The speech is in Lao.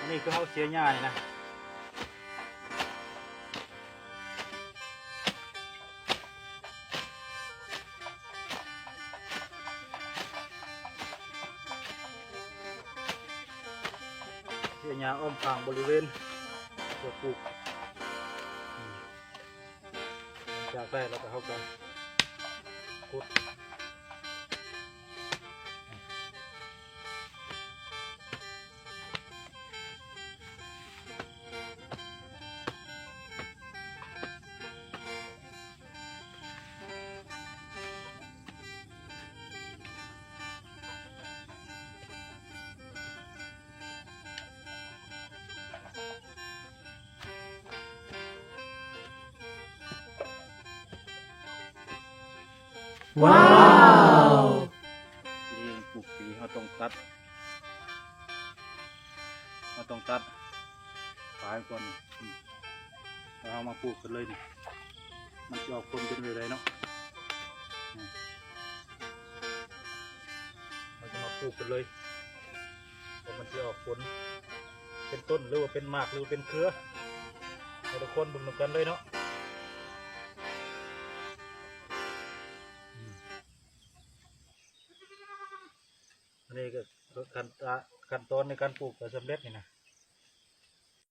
ອັນນີ້ຄືເຮົາເສຍຫຍ້ານີ້ນະ ເສຍຫຍ້າອ້ອມຂ້າງບໍລິເວນ ເພື່ອປູກ ຈາກໄດ້ແລ້ວກໍເຮົາກໍຂຸດ ວ້າວ ທີ່ປູກປີເຮົາຕ້ອງຕັດ ເຮົາຕ້ອງຕັດປາຍກ່ອນ ແລ້ວເຮົາມາປູກກັນເລີຍນີ້ ມັນຊິອອກຜົນເປັນແບບໃດເນາະ ເຮົາຈະມາປູກກັນເລີຍ ວ່າມັນຊິອອກຜົນເປັນຕົ້ນ ຫຼືວ່າເປັນໝາກ ຫຼືວ່າເປັນເຄືອ ໃຫ້ທຸກຄົນເບິ່ງນຳກັນເລີຍເນາະ ອັນນີ້ກໍຂັ້ນຕາ ຂັ້ນຕອນໃນການປູກກໍສຳເລັດນີ້ນະ